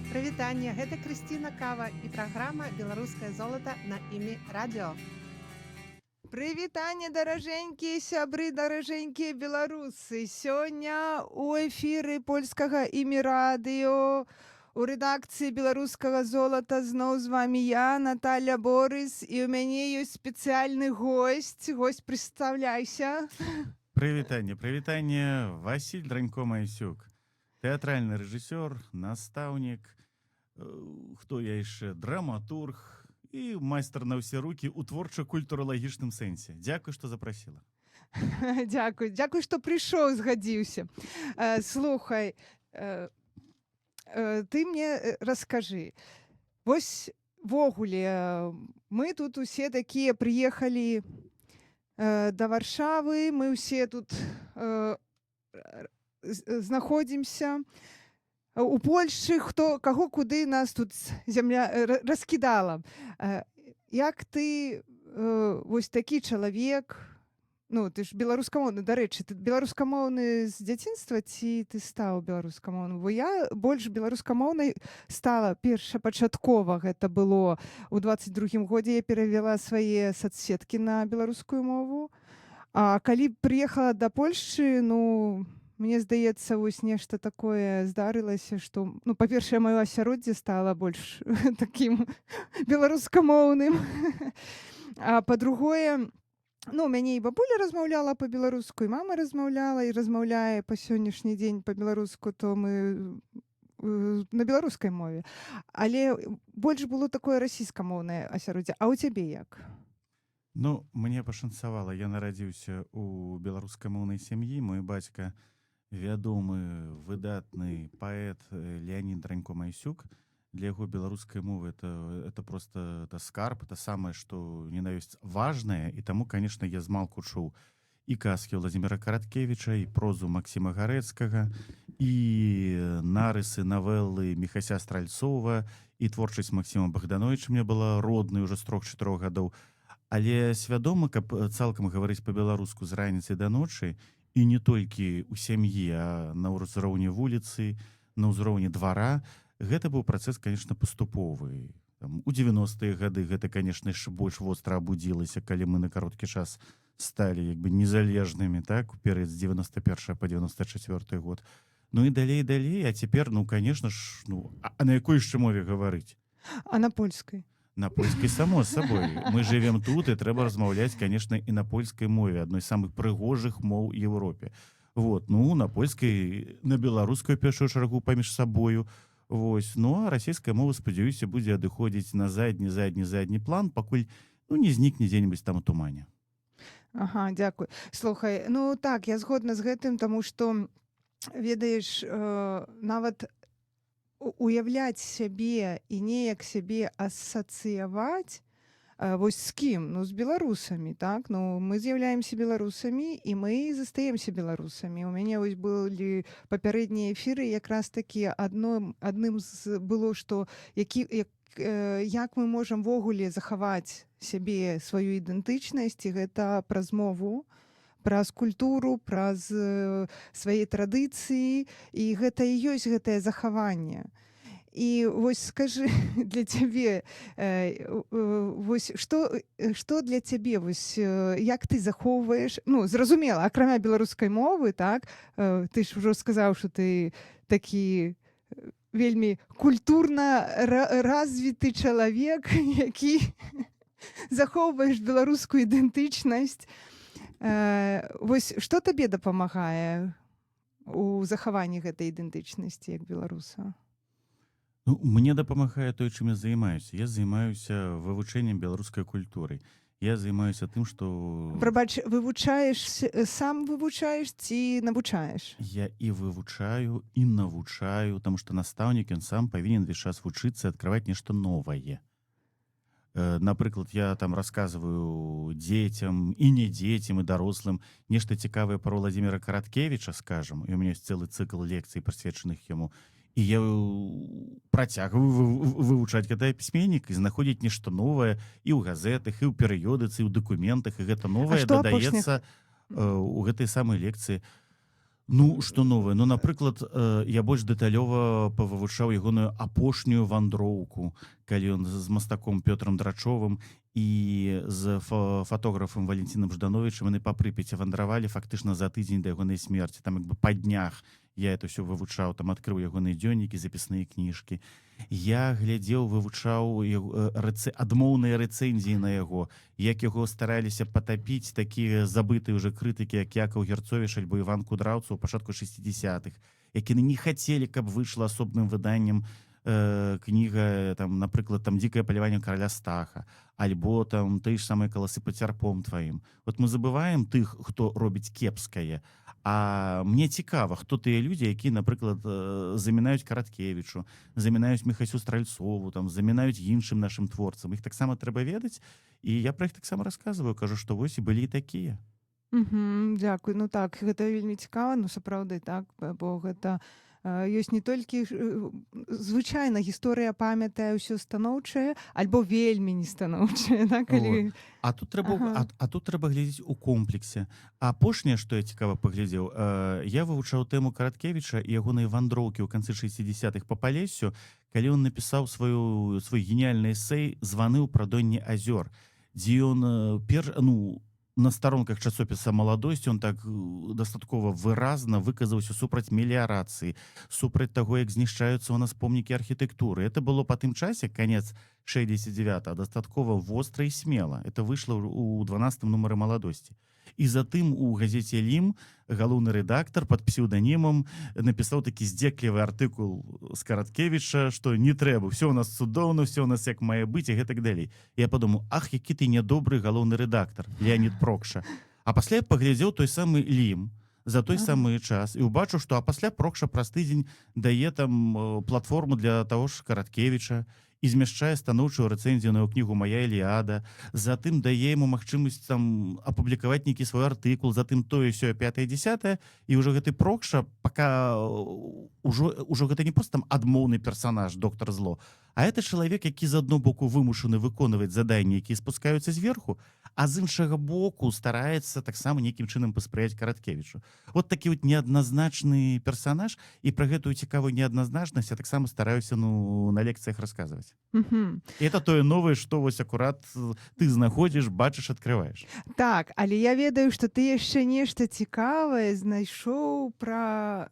Прывітанне, гэта Крысціна Кава і праграма «Беларускае золата» на Імі радыё. Прывітанне, даражэнькія сябры, даражэнькія беларусы. Сёння ў эфіры польскага Імі радыё у рэдакцыі «Беларускага золата» зноў з вами я, Наталя Борыс, і ў мяне ёсць спецыяльны госць. Госць, прадстаўляйся. Прывітанне, прывітанне, Васіль Дранько-Майсюк, тэатральны рэжысёр, настаўнік, хто я яшчэ, драматург і майстар на ўсе рукі ў творча-культуралагічным сэнсе. Дзякуй, што запрасіла. Дзякуй, дзякуй, што прыйшоў, згадзіўся. Слухай, ты мне раскажы. Вось увогуле мы тут усе такія прыехалі да Варшавы, мы ўсе тут знаходзімся у Польшчы, хто каго куды нас тут зямля раскідала. Як ты, вось такі чалавек, ну, ты ж беларускамоўны, дарэчы, ты беларускамоўны з дзяцінства ці ты стаў беларускамоўным? Бо я больш беларускамоўнай стала першапачаткова, гэта было ў 22 годзе, я перавяла свае сацсеткі на беларускую мову. А калі прыехала да Польшчы, ну, мне здаецца, вось нешта такое здарылася, што, ну, па-першае, маё асяроддзе стала больш такім беларускамоўным. А па-другое, ну, у мяне і бабуля размаўляла па-беларуску, і мама размаўляла і размаўляе па сённяшні дзень па-беларуску, то мы на беларускай мове. Але больш было такое расійскамоўнае асяроддзе. А ў цябе як? Ну, мне пашанцавала, я нарадзіўся ў беларускамоўнай сям'і. Мой бацька, вядомы, выдатны паэт Леанід Дранько-Майсюк, для яго беларуская мова это просто, это скарб, это самое что ни на ёсць важное. І таму, конечно, я змалку чуў і казкі Владимира Караткевича, і прозу Максима Гарэцкага, і нарысы, навелы Міхася Стральцова, і творчасць Максима Богдановича мне была роднай уже з 3-4 гадоў. Але свядома, каб цалкам гаварыць па-беларуску з раніцы да ночы, і не толькі ў сям'і, а на ўзроўні вуліцы, на ўзроўні двара, гэта быў працэс, конечно, паступовы. Там, у 90-е гады гэта, конечно, яшчэ больш востра абудзілася, калі мы на кароткі час сталі як бы незалежнымі, так, у перыяд з 91 по 94 год. Ну і далей, далей. А цяпер, ну, конечно ж, ну, а на якой яшчэ мове гаварыць? А на польскай? На польскай, само сабой. Мы жывем тут, і трэба размаўляць, конечно, і на польскай мове, адной з самых прыгожых моў Еўропе. Вот, ну, на польскай, на беларускую першую чаргу паміж сабою. Вось, ну, а расійская мова, спадзяюся, будзе адыходзіць на задні, задні, задні план, пакуль, ну, не знікне дзе-нибудь там у тумане. Ага, дзякуй. Слухай, ну так, я згодна з гэтым, таму што, ведаеш, нават уяўляць сябе і неяк сябе асацыяваць вось з кім? Ну, з беларусамі, так? Ну, мы з'яўляемся беларусамі, і мы застаемся беларусамі. У мяне вось былі папярэднія эфіры, якраз такі адным з было, што як мы можам увогуле захаваць сябе, сваю ідэнтычнасць, і гэта праз мову, праз культуру, праз свае традыцыі, і гэта і ёсць гэтае захаванне. І вось скажы, для цябе вось што для цябе вось, як ты захоўваеш, ну, зразумела, акрамя беларускай мовы, так, ты ж ужо сказаў, што ты такі вельмі культурна развіты чалавек, які захоўваеш беларускую ідэнтычнасць. Вось што табе дапамагае у захаванні гэтай ідэнтычнасці як беларуса? Ну, мне дапамагае той, чым я займаюся. Я займаюся вывучэннем беларускай культуры. Я займаюся тым, што Прабач, вывучаеш, сам вывучаеш ці навучаеш? Я і вывучаю, і навучаю, таму што настаўнік, ён сам павінен увесь час вучыцца, адкрываць нешта новае. Напрыклад, я там рассказываю дзецям, і не дзецям, і дарослым нешта цікавае пра Владимира Караткевича, скажем, і у меня есть цэлы цыкл лекцый, прысвечаных яму. І я працягваю вывучаць гэтага пісьменніка і знаходзіць нешта новае і ў газетах, і ў перыёдыцы, і ў дакументах, і гэта новае Што дадаецца у гэтай самай лекцыі. Ну, што новае? Ну, напрыклад, я больш дэталёва павывучаў ягоную апошнюю вандроўку, калі ён з мастаком Пётром Драчовым і з фатографам Валентином Ждановичем яны па Прыпяці вандравалі фактычна за тыдзень да ягонай смерці, там як бы па днях. Я это все вывучаў, там адкрыў ягоныя дзённікі, запісныя кніжкі. Я глядзеў, вывучаў адмоўныя рэцэнзіі на яго, як яго стараліся патапіць такія забытыя уже крытыкі, як Якаў Герцовіч альбо Іван Кудраўцаў у пачатку 60-х, якія не хацелі, каб выйшла асобным выданнем кніга там, напрыклад, там «Дзікае паляванне караля Стаха» альбо там тыя ж самыя «Каласы пад сярпом тваім». Вот мы забываем тых, хто робіць кепскае, а мне цікава, хто тыя людзі, якія, напрыклад, замінаюць Караткевічу, замінаюць Міхасю Стральцову, там замінаюць іншым нашым творцам. Іх таксама трэба ведаць, і я пра іх таксама рассказываю, кажу, што вось і былі і такія. Дзякуй. Ну так, гэта вельмі цікава, ну сапраўды так, бо гэта ёсць не толькі звычайна гісторыя памятае ўсё станоўчае альбо вельмі не станоўчае, так, калі. А тут трэба а тут трэба глядзець у комплексе. Апошняе, што я цікава паглядзеў, я вывучаў тэму Караткевіча і ягонай вандроўкі ў канцы 60-х па Палессю, калі ён напісаў свой геніяльны эсэй «Званы ў прадонні азёр», дзе ён ну, на старонках часопіса «Маладосць» он так дастаткова выразна выказаўся супраць меліярацыі, супраць таго, як знішчаюцца у нас помнікі архітэктуры. Это было па тым часе, конец 69, дастаткова востра і смела. Это выйшло у 12 нумары «Маладосці». І затым у газеце «Лім» галоўны рэдактар под псеўданімам напісаў такі здзеклівы артыкул з Караткевіча, што не трэба, все у нас цудоўна, все у нас як мае быць і гэтак далей. Я падумаў: «Ах, які ты нядобры галоўны рэдактар, Леонид Прокша». А пасля я паглядзеў той самы «Лім» за той самы час і ўбачыў, што а пасля Прокша праз тыдзень дае там платформу для таго ж Караткевіча і змяшчае станоўчую рэцэнзію на яго кнігу «Моя Іліада», затым дае яму магчымасць там апублікаваць нейкі свой артыкул, затым тое, сёе, пятое, десятое. І ўжо гэты Прокша пока ўжо гэта не просто там адмоўны персонаж, доктор зло, а это чалавек, які з адно боку вымушаны выконваць заданні, якія спускаюцца зверху, а з іншага боку стараецца таксама нейкім чынам паспрыяць Караткевічу. Вот такі вот неадназначны персонаж, і пра гэтую цікавую неадназначнасць я таксама стараюся, ну, на лекцыях расказваць. І это тое новае, што вось акурат ты знаходзіш, бачыш, открываешь. Так, але я ведаю, што ты яшчэ нешта цікавае знайшоў пра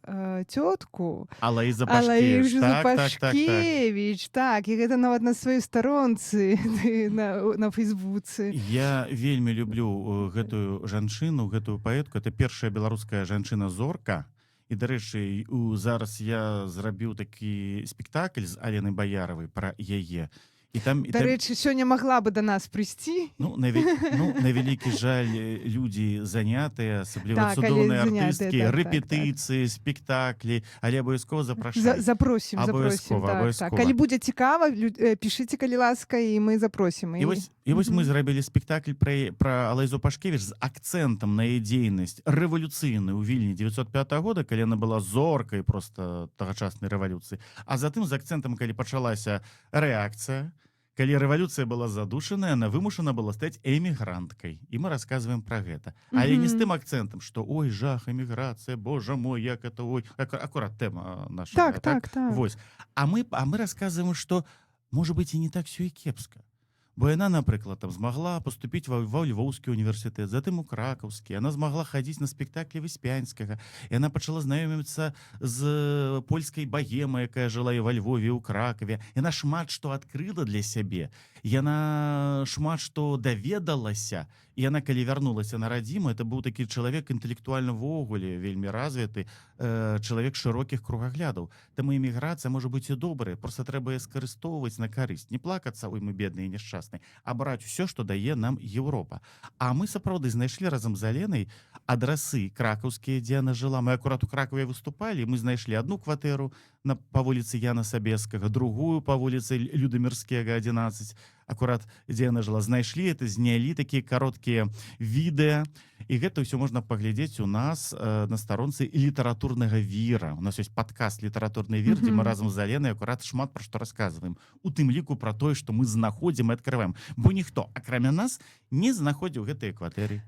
цётку Алаіза Алаізу Пашкевіч. Так. Пашкевіч, так, і гэта нават на сваёй старонцы ты на фейсбуцы. Я вельмі люблю гэтую жанчыну, гэтую паэтку. Это першая беларуская жанчына зорка. І, дарэчы, зараз я зрабіў такі спектакль з Аленай Баяравай пра яе. І там, Дарэчы, сёння магла бы да нас прыйсці. Ну, на вялікі жаль, людзі занятыя, асабліва Так, але цудоўныя занятыя, артысткі, рэпетыцыі, спектаклі, але абавязкова запрашаю. Запросім, запросім. Абавязкова, Так. абавязкова. Калі будзе цікава, пішыце, калі ласка, і мы запросім. І вось мы Мгм. зрабілі спектакль пра Алайзу Пашкевіч з акцэнтам на яе дзейнасць рэвалюцыйны ў Вільні 905 года, калі яна была зоркай просто тагачаснай рэвалюцыі, а затым з акцэнтам, калі пачалася рэакцыя, калі рэвалюцыя была задушаная, она вымушана была стаць эмігранткай. І мы рассказываем про гэта, але не з тым акцэнтам, что ой, жах, эміграцыя, божа мой, як это, ой, акурат тэма наша. Так. Вось. А мы рассказываем, что может быть і не так все і кепска. Бо яна, напрыклад, там змагла паступіць ва Львоўскі універсітэт, затым у Кракаўскі, она змагла хадзіць на спектаклі Выспянскага, і она пачала знаёміцца з польскай багемай, якая жыла і ва Львове, і ў Кракаве. Яна шмат што адкрыла для сябе. Яна шмат што даведалася. І яна, калі вярнулася на радзіму, это быў такі чалавек інтэлектуальна ўвогуле вельмі развіты, чалавек шырокіх кругаглядаў. Таму эміграцыя можа быць і добрая, просто трэба яе скарыстоўваць на карысць, не плакацца: «Ой, мы бедныя, няшчасныя», а браць усё, што дае нам Еўропа. А мы сапраўды знайшлі разам з Аленай адрасы кракаўскія, дзе яна жыла. Мы акурат у Кракаве выступалі, мы знайшлі одну кватэру па вуліцы Яна Сабескага, другую па вуліцы Людамірскага 11, акурат дзе яна жыла. Знайшлі это, знялі такія кароткія відэа, і гэта ўсё можна паглядзець у нас на старонцы «Літаратурнага віра». У нас ёсць падкаст «Літаратурны вір», дзе мы разам з Аленай акурат шмат пра што расказваем, у тым ліку пра тое, што мы знаходзім і открываем, бо ніхто, акрамя нас, не знаходзіў гэтыя кватэры.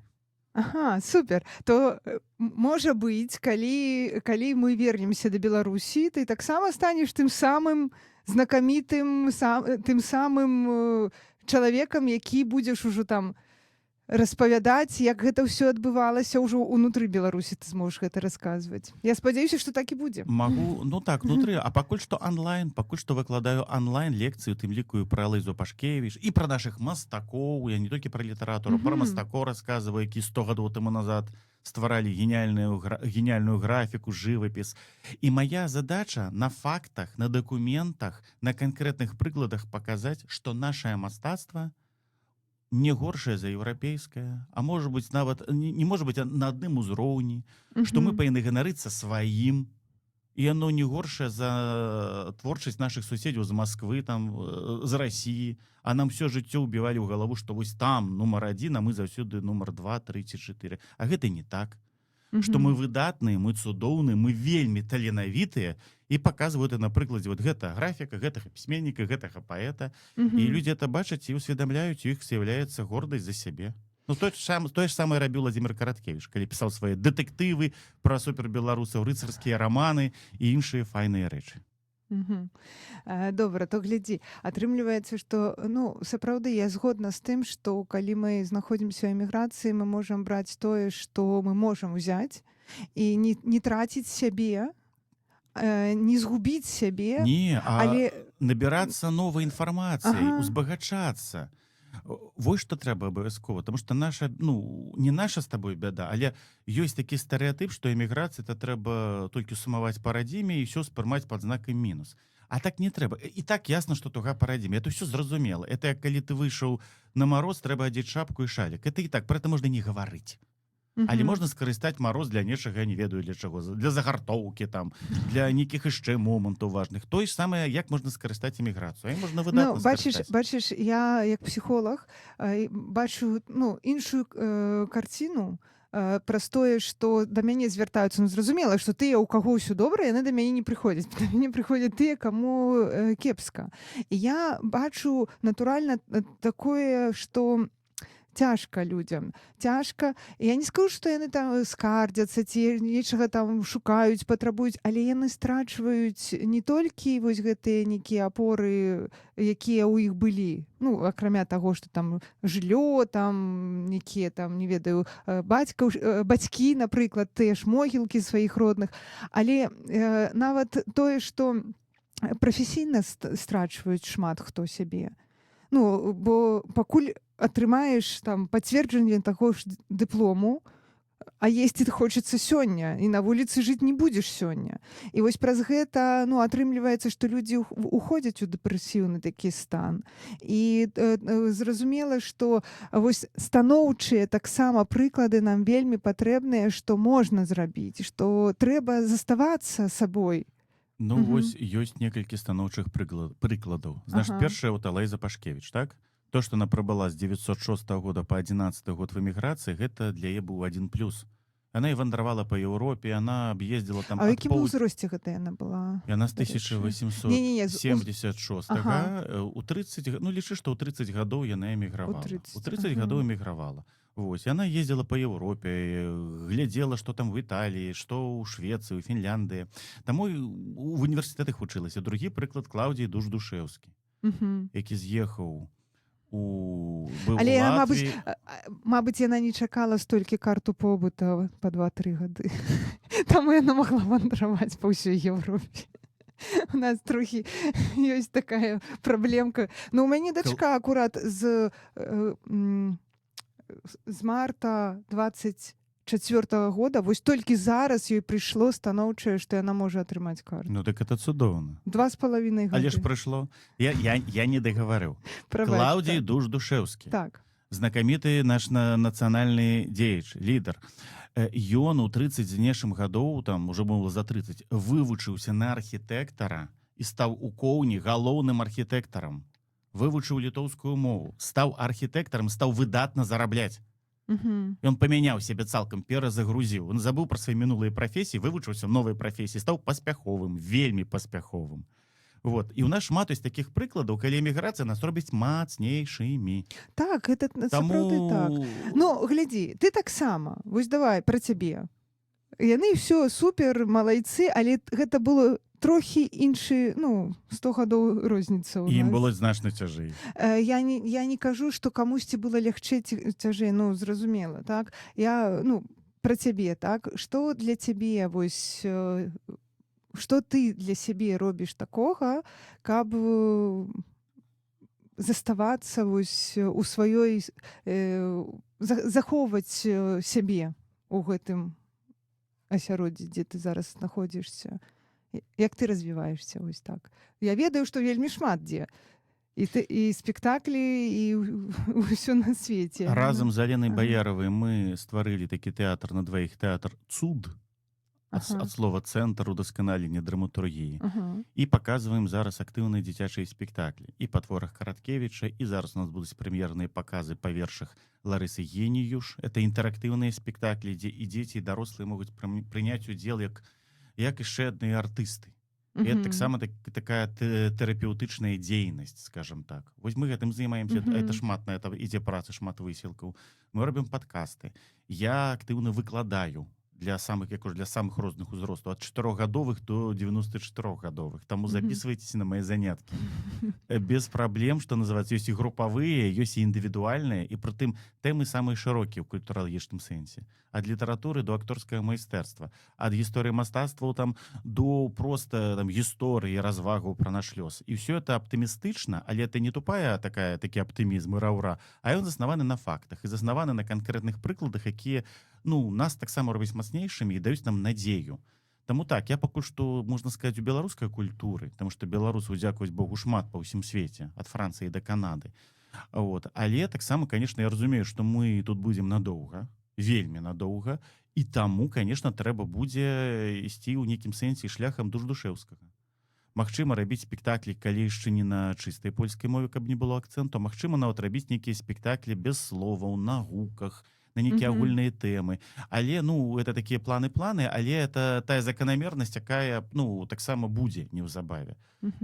Ага, супер. То можа быць, калі мы вернемся да Беларусі, ты таксама станеш тым самым знакамітым, тым самым чалавекам, які будзеш ужо там распавядаць, як гэта ўсё адбывалася ўжо ўнутры Беларусі, ты зможаш гэта расказваць. Я спадзяюся, што так і будзе. Магу, ну так, внутры, а пакуль што онлайн, пакуль што выкладаю онлайн лекцыю, тым ліку і пра Алаізу Пашкевіч, і пра нашых мастакоў, я не толькі пра літаратуру, пра мастакоў расказваю, які 100 гадоў таму назад стваралі геніяльную графіку, жывапіс. І моя задача на фактах, на дакументах, на канкрэтных прыкладах паказаць, што нашае мастацтва не горшае за еўрапейскае, а может быть, нават не может быть, а на адным узроўні, што мы павінны ганарыцца сваім, і яно не горшае за творчасць нашых суседзяў з Москвы, там, з России, а нам все жыццё ўбівалі ў галаву, што вось там нумар адзін, а мы заўсёды нумар 2, 3 ці 4. А гэта не так. Што мы выдатныя, мы цудоўныя, мы вельмі таленавітыя, і паказваю это на прыкладзе вот гэта графіка, гэтага пісьменніка, гэтага паэта. І людзі это бачаць і ўсведамляюць, у іх з'яўляецца гордасць за сябе. Ну, тое ж самае рабіў Владимир Караткевич, калі пісаў свае дэтэктывы пра супербеларусаў, рыцарскія раманы і іншыя файныя рэчы. Добра, то глядзі, атрымліваецца, што, ну, сапраўды я згодна з тым, што калі мы знаходзімся ў эміграцыі, мы можам браць тое, што мы можам узяць, і не траціць сябе, не згубіць сябе, Не, а але набірацца новай інфармацыяй, узбагачацца. Вось што трэба абавязкова, потому что наша, ну, не наша з табой бяда, але ёсць такі стэрэатып, што эміграцыя — это трэба толькі сумаваць па радзіме і ўсё спрымаць пад знакам мінус. А так не трэба. І так ясна, што туга па радзіме. Это ўсё зразумела. Это як калі ты выйшаў на мароз, трэба адзець шапку і шалік. Это і так, про это можна не гаварыць. Але можна скарыстаць мароз для нечага, я не ведаю для чаго, для загартоўкі там, для нейкіх яшчэ момантаў важных. Тое ж самае, як можна скарыстаць эміграцыю. А можна выдатна Ну, бачыш, скарыстаць. бачыш, я як псіхолаг бачу, ну, іншую карціну, праз тое, што да мяне звяртаюцца, ну, зразумела, што тыя, у каго ўсё добра, яны да мяне не прыходзяць. Да мяне прыходзяць тыя, каму кепска. І я бачу натуральна такое, што цяжка людзям, цяжка. Я не скажу, што яны там скардзяцца ці нечага там шукаюць, патрабуюць, але яны страчваюць не толькі вось гэтыя нейкія апоры, якія ў іх былі, ну, акрамя таго, што там жыллё, там нейкія там, не ведаю, бацька, бацькі, напрыклад, тыя ж могілкі сваіх родных, але нават тое, што прафесійна страчваюць шмат хто сябе. Ну, бо пакуль атрымаеш там пацверджанне таго ж дыплому, а есці хочацца сёння, і на вуліцы жыць не будзеш сёння. І вось праз гэта, ну, атрымліваецца, што людзі уходзяць у дэпрэсіўны такі стан. І зразумела, што вось станоўчыя таксама прыклады нам вельмі патрэбныя, што можна зрабіць, што трэба заставацца сабой. Ну, вось ёсць некалькі станоўчых прыкладаў. Знаешь, першая вот Алаіза Пашкевіч, так? То, што она прабыла з 906 года по 11 год в эміграцыі, гэта для яе быў один плюс. Она і вандравала по Еўропе, она аб'ездзіла там А ў ад якім узросце гэта яна была? Яна з дарэчы? Не-не-не, 1876 у 30, ну, лічы, што ў 30 гадоў яна эмігравала. У 30, У 30 гадоў эмігравала. Вось, яна ездзіла па Еўропе, глядзела, што там в Італіі, што ў Швецыі, у Фінляндыі. Таму і в універсітэтах вучылася. Другі прыклад — Клаўдзій Душ-Душэўскі, які з'ехаў у быў Але у яна, мабыць, Латвіі. Мабыць, яна не чакала столькі карту побыта па 2-3 гады. Таму яна магла вандраваць па ўсёй Еўропе. У нас трохі ёсць такая праблемка. Ну, у мяне дачка акурат з марта 24 года, вось толькі зараз ёй прыйшло станоўчае, што яна можа атрымаць карту. Ну так это цудоўна. 2,5 гады. Але ж прыйшло. Я не дагаварыў. Прабач, Клаўдзій так. Душ-Душэўскі. Так. Знакаміты наш нацыянальны дзеяч, лідар. Ён у 30 з нечым гадоў, там уже было за 30, вывучыўся на архітэктара і стаў у Коўні галоўным архітэктарам. Вывучыў літоўскую мову, стаў архітэктарам, стаў выдатна зарабляць. Ён памяняў сябе цалкам, перазагрузіў. Он забыў пра свае мінулыя прафесіі, вывучыўся новай прафесіі, стаў паспяховым, вельмі паспяховым. Вот, і у нас шмат ёсць таких прыкладаў, калі эміграцыя нас робіць мацнейшымі. Так, гэта сапраўды так. Ну, глядзі, ты таксама, вось давай пра цябе. Яны ўсё супер малайцы, але гэта было трохі іншы, ну, 100 гадоў розніца ў Ім нас. было значна цяжэй. Я не кажу, што камусьці было лягчэй ці цяжэй, ну, зразумела, так. Я, ну, пра цябе, так. Што для цябе вось, што ты для сябе робіш такога, каб заставацца вось у сваёй, захоўваць сябе у гэтым асяроддзі, дзе ты зараз знаходзішся? Як ты развіваешся вось так? Я ведаю, што вельмі шмат дзе. І ты, і спектаклі, і ўсё на свеце. Разам з Аленай Баяравай мы стварылі такі тэатр на дваіх, тэатр «Цуд», ад слова «цэнтр удасканалення драматургіі». І паказваем зараз актыўныя дзіцячыя спектаклі і па творах Караткевіча, і зараз у нас будуць прэм'ерныя паказы па вершах Ларысы Геніюш. Это інтэрактыўныя спектаклі, дзе і дзеці, і дарослыя могуць прыняць удзел як яшчэ адныя артысты. І это таксама такая тэрапеўтычная дзейнасць, скажем так. Вось мы гэтым займаемся, это шмат на это ідзе працы, шмат высілкаў. Мы робім падкасты. Я актыўна выкладаю для самых, як уж, для самых розных узростаў, ад 4-гадовых до 94-гадовых. Таму записывайтесь на мои заняткі. Без праблем, что называется, ёсць і групавыя, ёсць і індывідуальныя, і прытым тэмы самыя шырокія ў культуралагічным сэнсе. Ад літаратуры до акторскага майстэрства, ад гісторыі мастацтваў там до просто там гісторыі, развагаў пра наш лёс. І ўсё это аптымістычна, але это не тупая такая такі аптымізм і раўра, а ён заснаваны на фактах і заснаваны на канкрэтных прыкладах, якія, ну, нас таксама робяць мацнейшымі і даюць нам надзею. Таму так, я пакуль што, можна сказаць, у беларускай культуры, потому что беларусаў, дзякуюць Богу, шмат па ўсім свеце, ад Францыі да Канады. Вот. Але таксама, конечно, я разумею, што мы тут будзем надоўга, вельмі надоўга, і таму, конечно, трэба будзе ісці ў нейкім сэнсе шляхам Душ-Душэўскага. Магчыма, рабіць спектаклі, калі яшчэ не на чыстай польскай мове, каб не было акцэнту, магчыма, нават рабіць нейкія спектаклі без словаў, на гуках, на нейкія агульныя тэмы. Але, ну, это такія планы-планы, але это тая заканамернасць, якая, ну, таксама будзе неўзабаве.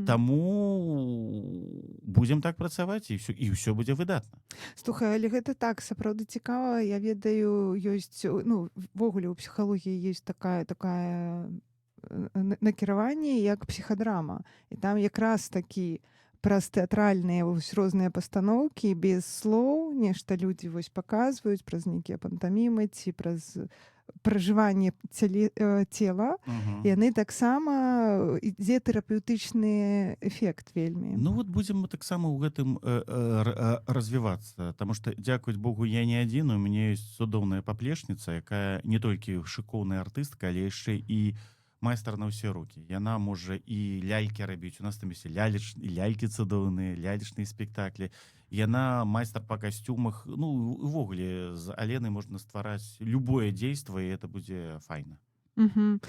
Таму будзем так працаваць, і ўсё, і ўсё будзе выдатна. Слухай, але гэта так сапраўды цікава. Я ведаю, ёсць, ну, увогуле ў псіхалогіі ёсць такая накіраванне, як псіхадрама. І там якраз такі праз тэатральныя вось розныя пастаноўкі без слоў нешта людзі вось паказваюць праз нейкія пантамімы ці праз пражыванне цела. Яны таксама, ідзе тэрапеўтычны эфект вельмі. Ну вот, будзем мы таксама ў гэтым развівацца, потому что, дзякуюць Богу, я не адзін, у мяне ёсць цудоўная паплечніца, якая не толькі шыкоўная артыстка, але яшчэ і майстар на ўсе рукі. Яна можа і лялькі рабіць, у нас там ёсць лялькі цудоўныя, лялечныя спектаклі. Яна майстар па касцюмах, ну, увогуле з Аленай можна ствараць любое дзейства, і это будзе файна. Мгм.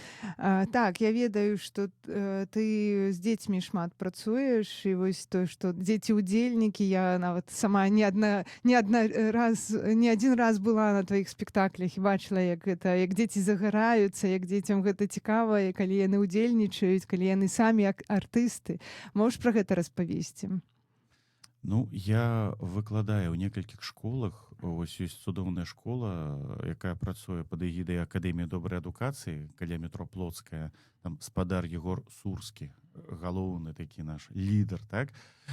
Так, я ведаю, што ты з дзецьмі шмат працуеш, і вось то, што дзеці удзельнікі, я нават сама не адзін раз была на тваіх спектаклях і бачыла, як гэта, як дзеці загараюцца, як дзецям гэта цікава, і калі яны ўдзельнічаюць, калі яны самі як артысты. Можаш пра гэта распавесці? Ну, я выкладаю ў некалькіх школах. Ось ёсць цудоўная школа, якая працуе пад эгідай Акадэміі добрай адукацыі каля метро Плоцкая. Там спадар Егор Сурскі, галоўны такі наш лідар, так.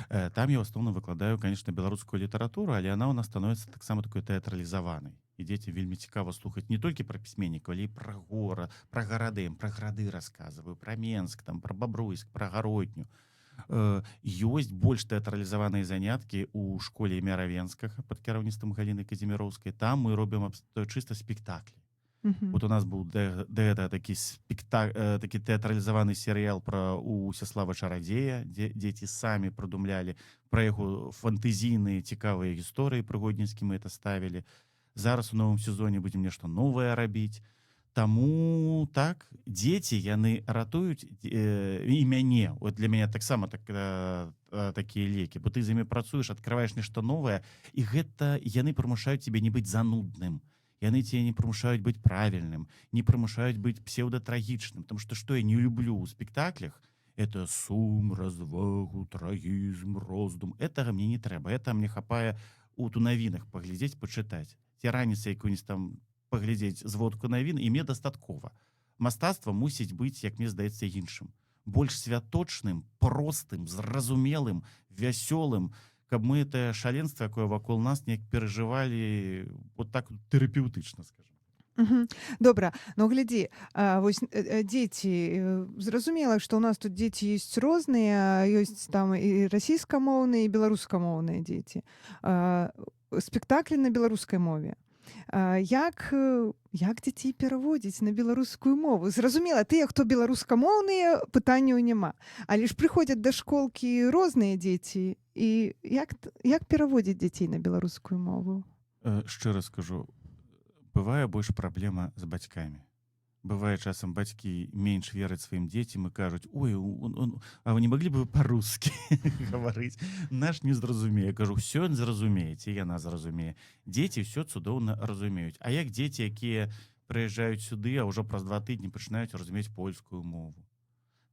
Там я ў асноўным выкладаю, конечно, беларускую літаратуру, але она у нас становится таксама такой тэатралізаванай. І дзеці вельмі цікава слухаць не толькі пра пісьменнікаў, але і пра горад, пра гарады, пра гарады расказваю, пра Менск, там, пра Бабруйск, пра Гародню. Ёсць больш тэатралізаваныя заняткі ў школе імя Равенскага пад кіраўніцтвам Галіны Казіміроўскай. Там мы робім чыста спектаклі. Вот у нас быў да этого такі тэатралізаваны серыял пра Усяслава Чарадзея, дзе дзеці самі прыдумлялі пра яго фантазійныя цікавыя гісторыі, прыгодніцкі мы это ставілі. Зараз у новым сезоне будзем нешта новае рабіць. Таму так, дзеці, яны ратуюць і мяне. Вот для мяне таксама так, такія лекі, бо ты з імі працуеш, открываеш нешта новае, і гэта яны прымушаюць тебе не быць занудным. Яны тебе не прымушаюць быць правільным, не прымушаюць быць псеўдатрагічным, потому что што я не люблю ў спектаклях, Это сум, развагу, трагізм, роздум. Этого мне не трэба. Это мне хапае у ту навінах паглядзець, пачытаць. Ці раніцай якую-нибудь там паглядзець зводку навін, і мне дастаткова. Мастацтва мусіць быць, як мне здаецца, іншым. Больш святочным, простым, зразумелым, вясёлым, каб мы это шаленство, якое вакол нас, неяк перажывалі вот так вот тэрапеўтычна, скажем. Добра, ну глядзі, вось дзеці, зразумела, што ў нас тут дзеці ёсць розныя, ёсць там і расійскамоўныя, і беларускамоўныя дзеці. Спектаклі на беларускай мове. Як дзяцей пераводзіць на беларускую мову? Зразумела, тыя, хто беларускамоўныя, пытанняў няма. Але ж прыходзяць да школкі розныя дзеці. І як пераводзіць дзяцей на беларускую мову? Шчыра скажу, бывае больш праблема з бацькамі. Бывае, часам бацькі менш вераць сваім дзецям і кажуць: «Ой, а вы не могли бы вы по-русски гаварыць? Наш не зразумее». Кажу: «Все ён зразумее ці яна зразумее». Дзеці все цудоўна разумеюць. А як дзеці, якія прыязджаюць сюды, а ўжо праз 2 тыдні пачынаюць разумець польскую мову.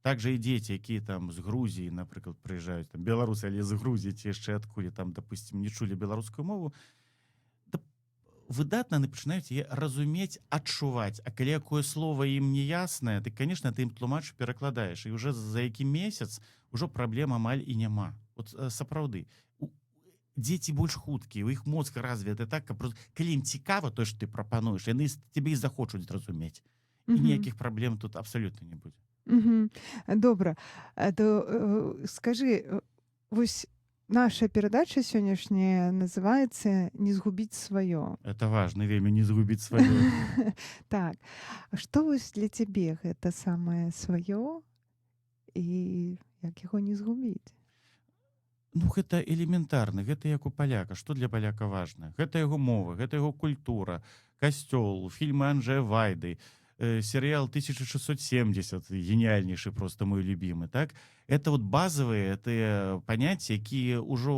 Так жа і дзеці, якія там з Грузіі, напрыклад, прыязджаюць, там беларусы, але з Грузіі ці яшчэ адкуль там, допустим, не чулі беларускую мову, да, выдатна яны пачынаюць яе разумець, адчуваць. А калі якое слово ім не яснае, ты, конечно, ты ім тлумачыш, перакладаеш, і уже за які месяц ўжо праблем амаль і няма. Вот сапраўды дзеці больш хуткія, у іх мозг развіты так, каб калі ім цікава то, што ты прапануеш, яны цябе і захочуць зразумець, і ніякіх праблем тут абсалютна не будзе. Добра. То скажы, вось наша перадача сённяшняя называецца «Не згубіць сваё». Это важно вельмі, не згубіць сваё. Так. А што вось для цябе гэта самае сваё і як яго не згубіць? Ну, гэта элементарна, гэта як у паляка. Што для паляка важна? Гэта яго мова, гэта яго культура, касцёл, фільмы Анджея Вайды, серыял 1670, гениальнейший, просто мой любимый, так? Это вот базовые тыя паняцці, якія ўжо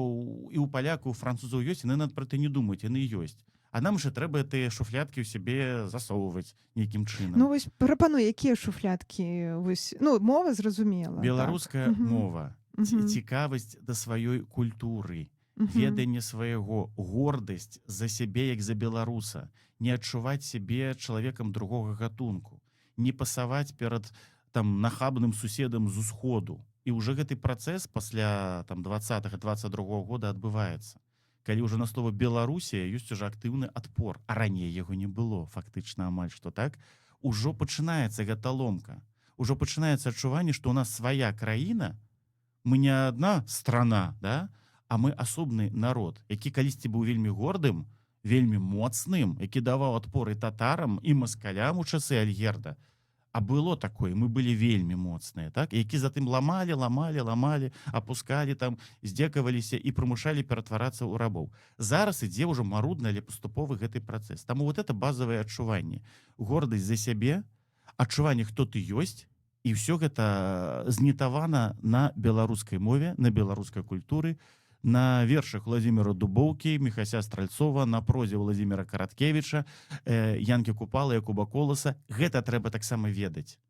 і ў паляку, у французаў ёсць, яны над пра это не думаюць, яны ёсць. А нам же трэба тыя шуфляткі ў сябе засоўваць нейкім чынам. Ну вось прапануй, якія шуфляткі вось, ну, мова зразумела, так. Беларуская мова, цікавасць да сваёй культуры, веданне свайго, гордасць за сябе як за беларуса, не адчуваць сябе чалавекам другога гатунку, не пасаваць перад там нахабным суседам з усходу. І уже гэты працэс пасля там 20 22 года адбываецца, калі ўжо на слова «Беларусія» ёсць уже актыўны адпор, а раней яго не было фактычна амаль што, так? Ужо пачынаецца гэта ломка, ўжо пачынаецца адчуванне, што у нас свая краіна, мы не одна страна, да, а мы асобны народ, які калісьці быў вельмі гордым, вельмі моцным, які даваў адпор і татарам, і маскалям у часы Альгерда. А было такое, мы былі вельмі моцныя, так, які затым ламалі, ламалі, ламалі, апускалі там, здзекаваліся і прымушалі ператварацца ў рабоў. Зараз ідзе ўжо марудна, але паступовы гэты працэс. Таму вот это базавае адчуванне, гордасць за сябе, адчуванне, хто ты ёсць, і ўсё гэта знітавана на беларускай мове, на беларускай культуры, на вершах Владимира Дубоўкі, Міхася Стральцова, на прозе Владимира Караткевича, Янкі Купала, Якуба Коласа. Гэта трэба таксама ведаць,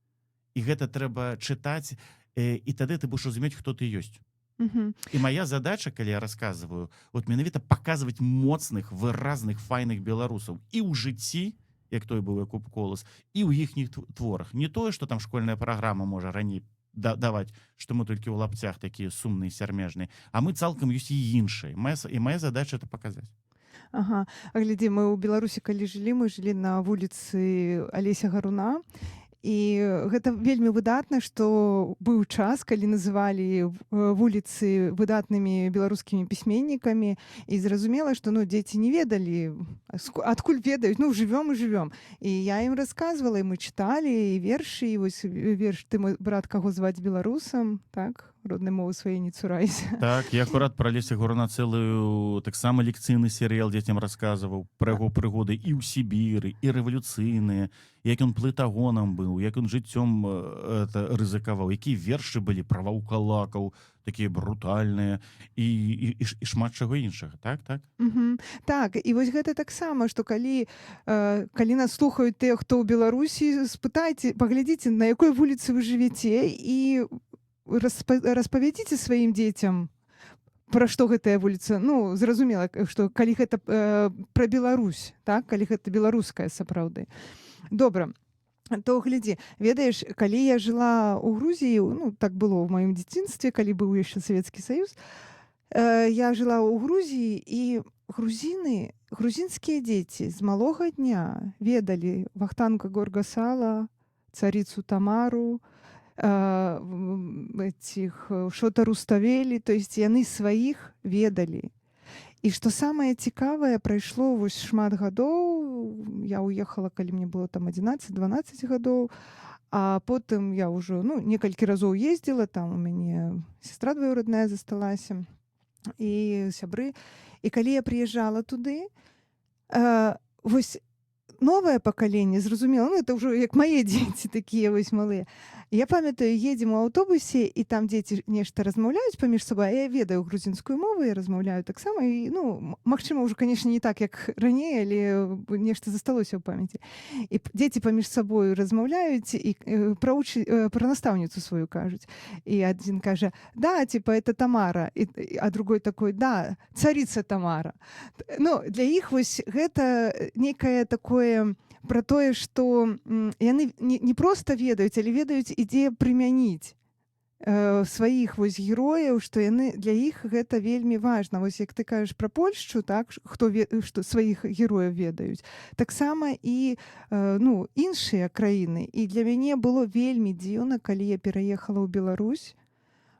і гэта трэба чытаць, і тады ты будешь разумець, хто ты ёсць. І моя задача, калі я рассказываю, вот менавіта паказваць моцных, выразных, файных беларусаў і ў жыцці, як той быў Якуб Колас, і ў іхніх творах. Не тое, что там школьная праграма можа раней даваць, што мы толькі ў лапцях такія сумныя, сярмяжныя, а мы цалкам ёсць і іншыя. І моя задача это паказаць. Ага. А глядзі, мы ў Беларусі калі жылі, мы жылі на вуліцы Алеся Гаруна. І гэта вельмі выдатна, што быў час, калі называлі вуліцы выдатнымі беларускімі пісьменнікамі, і зразумела, што, ну, дзеці не ведалі, адкуль ведаюць, ну, жывём і жывём. І я ім рассказывала, і мы чыталі і вершы, і вось верш «Ты мой брат, каго зваць беларусам», так, роднай мовы сваёй не цурайся. Так, я акурат пра Алеся Гаруна цэлую таксама лекцыйны серыял дзецям расказваў, пра яго прыгоды і ў Сібіры, і рэвалюцыйныя, як ён плытагонам быў, як ён жыццём это рызыкаваў, якія вершы былі пра ваўкалакаў, такія брутальныя, і шмат чаго іншага. Так. Так, і вось гэта таксама, што калі нас слухаюць тыя, хто ў Беларусі, спытайце, паглядзіце, на якой вуліцы вы жывеце, і распавядзіце сваім дзецям, пра што гэтая вуліца. Ну, зразумела, што калі гэта пра Беларусь, так, калі гэта беларуская сапраўды. Добра, то глядзі, ведаеш, калі я жыла ў Грузіі, ну, так было ў маім дзяцінстве, калі быў яшчэ Савецкі Саюз, я жыла ў Грузіі, і грузіны, грузінскія дзеці з малога дня ведалі Вахтанга Горгасала, царицу Тамару, этих Шота Руставелі, то есть яны сваіх ведалі. І што самае цікавае, прайшло вось шмат гадоў, я уехала, калі мне было там 11-12 гадоў, а потым я ўжо, ну, некалькі разоў ездзіла, там у мяне сестра двоюродная засталася і сябры. І калі я прыязджала туды, вось новае пакаленне, зразумела, ну, это ўжо як мае дзеці, такія вось малыя. Я памятаю, едзем у аўтобусе, і там дзеці нешта размаўляюць паміж сабой, а я ведаю грузінскую мову, я размаўляю таксама, і, ну, магчыма, ўжо, конечно, не так, як раней, але нешта засталося ў памяці. І дзеці паміж сабою размаўляюць і пра настаўніцу сваю кажуць. І адзін кажа: «Да, типа, это Тамара», а другой такой: «Да, царица Тамара». Ну, для іх вось гэта некае такое пра тое, што яны не проста ведаюць, але ведаюць і дзе прымяніць сваіх вось герояў, што яны, для іх гэта вельмі важна. Вось як ты кажаш пра Польшчу, так, хто што сваіх герояў ведаюць, таксама і ну, іншыя краіны. І для мяне было вельмі дзіўна, калі я пераехала ў Беларусь.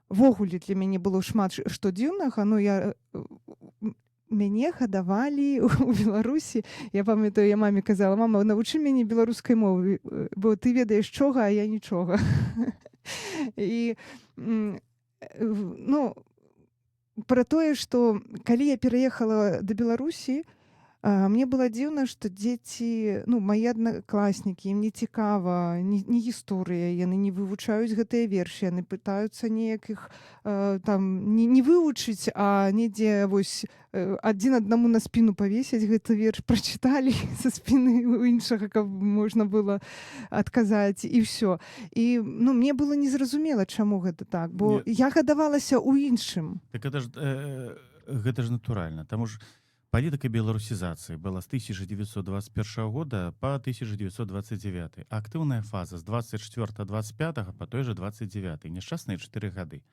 Увогуле для мяне было шмат што дзіўнага. Ну, я мяне гадавалі у Беларусі. Я памятаю, я маме казала: «Мама, навучы мяне беларускай мовы, бо ты ведаеш чога, а я нічога». І ну, пра тое, што калі я пераехала да Беларусі, мне было дзіўна, што дзеці, ну, мае аднакласнікі, ім не цікава ні гісторыя, яны не вывучаюць гэтыя вершы, яны пытаюцца неяк іх там не вывучыць, а недзе вось адзін аднаму на спіну павесіць гэты верш, прачыталі са спіны у іншага, каб можна было адказаць, і ўсё. І, ну, мне было незразумела, чаму гэта так, бо Не. я гадавалася ў іншым. Так это ж гэта ж натуральна. Таму ж палітыка беларусізацыі была з 1921 года по 1929. Актыўная фаза з 24 25 по той же 29, няшчасныя 4 гады.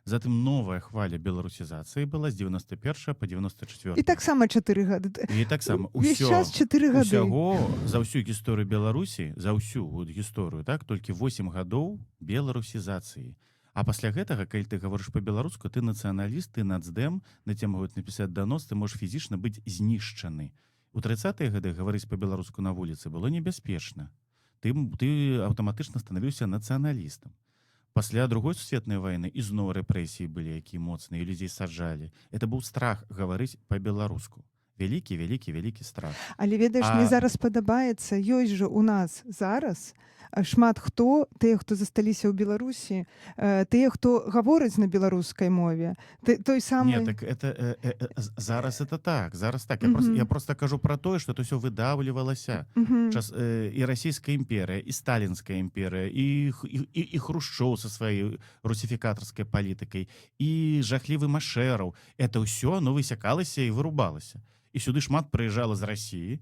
Затым новая хваля беларусізацыі была з 91 по 94. І таксама 4 гады. І таксама Увесь усё, час 4 гады. усяго за ўсю гісторыю Беларусі, за ўсю вот гісторыю, так, толькі 8 гадоў беларусізацыі. А пасля гэтага, калі ты гаворыш па-беларуску, ты нацыяналіст, ты нацдэм, на цябе могуць напісаць данос, ты можаш фізічна быць знішчаны. У 30-е гады гаварыць па-беларуску на вуліцы было небяспечна. Ты аўтаматычна станавіўся нацыяналістам. Пасля Другой сусветнай вайны ізноў рэпрэсіі былі, якія моцныя, людзей саджалі. Это быў страх гаварыць па-беларуску. Вялікі, вялікі, вялікі страх. Але ведаеш, мне зараз падабаецца, ёсць жа у нас зараз шмат хто, тыя, хто засталіся ў Беларусі, тыя, хто гаворыць на беларускай мове, той самы. Не, так это зараз это так, зараз так. Я, просто, я просто кажу про тое, что это все выдавливалася. Час, і Расійская імперыя, і Сталінская імперыя, і Хрушчоў со сваёй русіфікатарскай палітыкай, і жахлівы Машэраў. Это ўсё, ну, высякалася і вырубалася. І сюды шмат прыязджала з Расіі,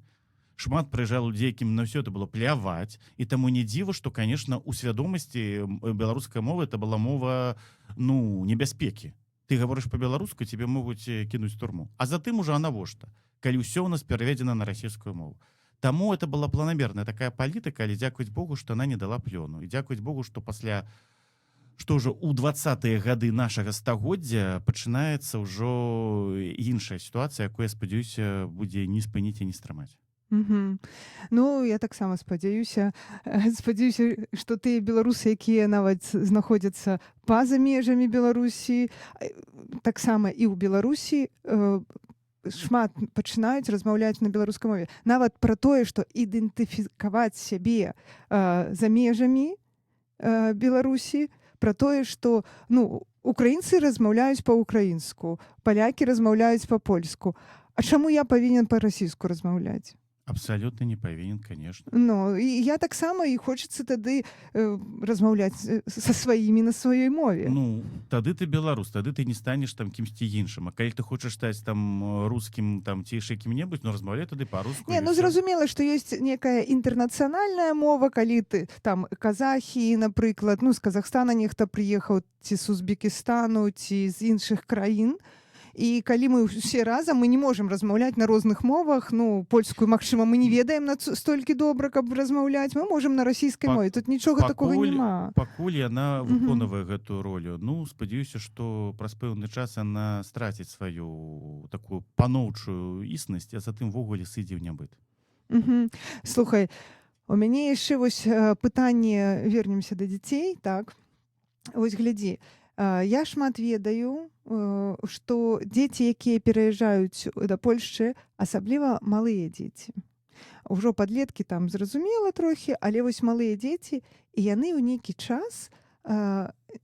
шмат прыязджала людзей, якім на ўсё это было пляваць. І таму не дзіва, што, конечно, у свядомасці беларуская мова это была мова, ну, небяспекі. Ты гаворыш па-беларуску, тебе могуць кінуць турму. А затым уже, а навошта, калі ўсё ў нас пераведзена на расійскую мову? Таму это была планамерная такая палітыка, але дзякуюць Богу, што она не дала плёну. І дзякуюць Богу, што пасля, што ўжо ў 20-е гады нашага стагоддзя пачынаецца ўжо іншая сітуацыя, якую, я спадзяюся, будзе не спыніць і не стрымаць. Ну, я таксама спадзяюся, што тыя беларусы, якія нават знаходзяцца па-за межамі Беларусі, таксама і ў Беларусі шмат пачынаюць размаўляць на беларускай мове. Нават пра тое, што ідэнтыфікаваць сябе за межамі Беларусі, пра тое, што, ну, украінцы размаўляюць па-украінску, палякі размаўляюць па-польску. А чаму я павінен па-расійску размаўляць? Абсолютно не павінен, конечно. Ну, і я таксама, і хочацца тады размаўляць са сваімі на сваёй мове. Ну, тады ты беларус, тады ты не станеш там кімсьці іншым. А калі ты хочаш стаць там рускім там ці яшчэ кім-небудзь, ну, размаўляй тады па-руску. Не, і ну ўсё. Зразумела, што ёсць некая інтэрнацыянальная мова, калі ты там, казахі, напрыклад, ну, з Казахстана нехта прыехаў, ці з Узбекістану, ці з іншых краін. І калі мы ўсе разам, мы не можам размаўляць на розных мовах. Ну, польскую, магчыма, мы не ведаем на столькі добра, каб размаўляць, мы можам на расійскай мове. Тут нічога такога няма. Пакуль яна выконвае гэтую ролю. Ну, спадзяюся, што праз пэўны час яна страціць сваю такую паноўчую існасць, а затым увогуле сыдзе ў нябыт. Слухай, у мяне яшчэ вось пытанне, вернемся да дзяцей, так. Вось глядзі, я шмат ведаю, што дзеці, якія пераязджаюць да Польшчы, асабліва малыя дзеці. Ужо падлеткі там зразумела трохі, але вось малыя дзеці, і яны ў нейкі час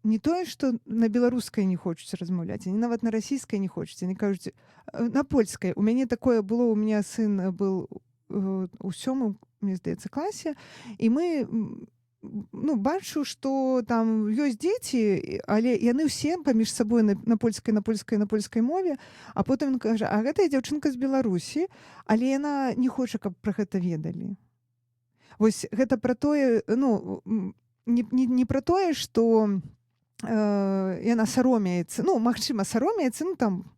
не тое, што на беларускай не хочуць размаўляць, они нават на расійскай не хочуць, они кажуць на польскай. У мяне такое было, у меня сын был у сёмым, мне здаецца, класе, і мы ну, бачу, што там ёсць дзеці, але яны ўсе паміж сабой на польскай, на польскай, на польскай мове, а потым ён кажа: «А гэтая дзяўчынка з Беларусі, але яна не хоча, каб пра гэта ведалі». Вось гэта пра тое, ну, не пра тое, што яна саромеецца, ну, магчыма, саромеецца, ну, там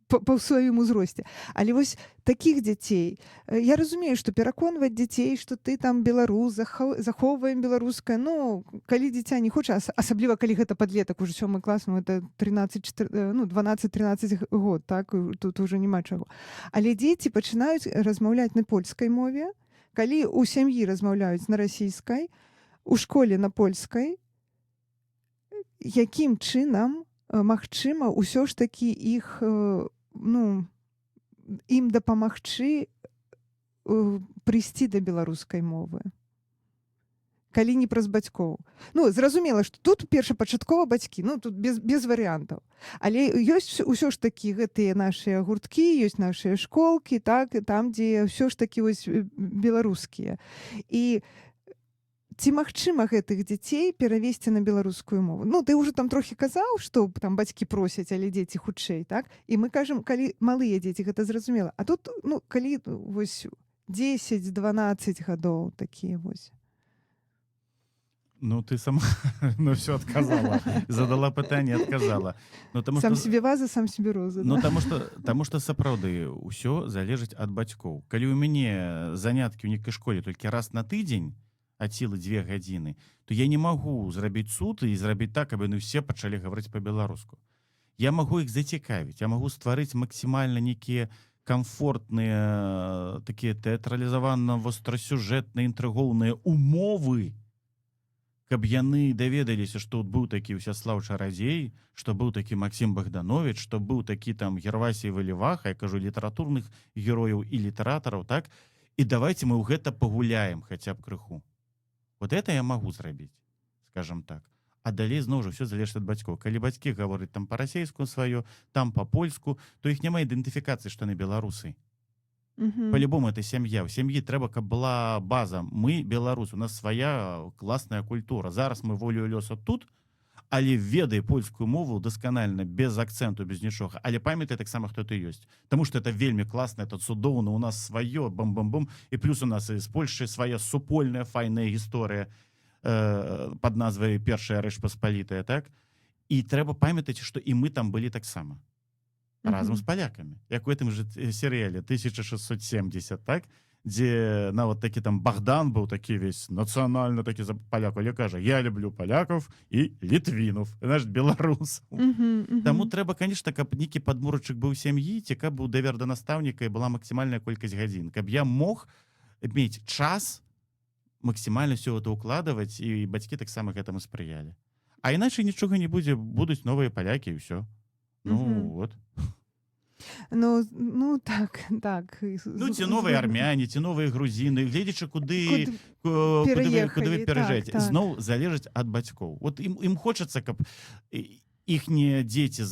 па сваім узросце. Але вось такіх дзяцей, я разумею, што пераконваць дзяцей, што ты там беларус, захоўваем беларускае, ну, калі дзіця не хоча, асабліва калі гэта падлетак, уже сёмы клас, ну, это 13, 4, ну, 12-13 год, так, тут уже няма чаго. Але дзеці пачынаюць размаўляць на польскай мове, калі ў сям'і размаўляюць на расійскай, у школе на польскай, якім чынам магчыма ўсё ж такі іх ну, ім дапамагчы прыйсці да беларускай мовы, калі не праз бацькоў? Ну, зразумела, што тут першапачаткова бацькі, ну, тут без варыянтаў, але ёсць ўсё ж такі гэтыя нашыя гурткі, ёсць нашыя школкі, так, і там, дзе ўсё ж такі вось беларускія, і ці магчыма гэтых дзяцей перавесці на беларускую мову? Ну, ты ўжо там трохі казаў, што там бацькі просяць, але дзеці хутчэй, так, і мы кажам, калі малыя дзеці, гэта зразумела, а тут, ну, калі вось 10-12 гадоў, такія вось. Ну, ты сама на все адказала. Задала пытанне, адказала. Ну, таму Сам што себе ваза, сам себе роза. Ну, Да? таму што сапраўды ўсё залежыць ад бацькоў. Калі ў мяне заняткі ў нейкай школе толькі раз на тыдзень, ад сілы 2 гадзіны, то я не магу зрабіць цуд і зрабіць так, каб яны ўсе пачалі гаварыць па-беларуску. Я магу іх зацікавіць, я магу стварыць максімальна нейкія камфортныя, такія тэатралізавана вострасюжэтныя, інтрыгоўныя умовы, каб яны даведаліся, што тут быў такі Усяслаў Чарадзей, што быў такі Максім Багдановіч, што быў такі там Гервасій Валіваха, я кажу літаратурных герояў і літаратараў, так? І давайте мы ў гэта пагуляем хаця б крыху. Вот это я магу зрабіць, скажем так. А далей зноў жа ўсё залежыць ад бацькоў. Калі бацькі гавораць там па-расейску сваё, там па-польску, то іх няма ідэнтыфікацыі, што яны беларусы. По-любому это сям'я. У сям'і трэба, каб была база: мы беларус, у нас свая класная культура, зараз мы волю лёса тут, але ведай польскую мову дасканальна, без акцэнту, без нічога, але памятай таксама, хто ты ёсць. Таму что это вельмі класна, это цудоўна, у нас сваё, бам-бам-бум, і плюс у нас і з Польшчы свая супольная файная гісторыя под назвай Першая Рэч Паспалітая, так, і трэба памятаць, што і мы там былі таксама разам з палякамі, як у этом же серыяле 1670, так, дзе нават такі там Богдан быў такі весь нацыянальна такі за паляку, але кажа: «Я люблю паляков і літвінов», наш беларус. Таму трэба, конечно, каб нейкі падмурачак быў сям'і ці каб быў давер да настаўніка і была максімальная колькасць гадзін, каб я мог мець час максімальна все это укладывать, і бацькі таксама гэтаму спрыялі. А іначай нічога не будзе, будуць новыя палякі, і ўсё. Ну, вот. Ну так. Ну, ці новыя армяне, ці новыя грузіны, гледзячы куды, Куды куды вы пераехалі, пераязджаеце. Так. Зноў залежыць ад бацькоў. Вот ім хочацца, каб Іхнія дзеці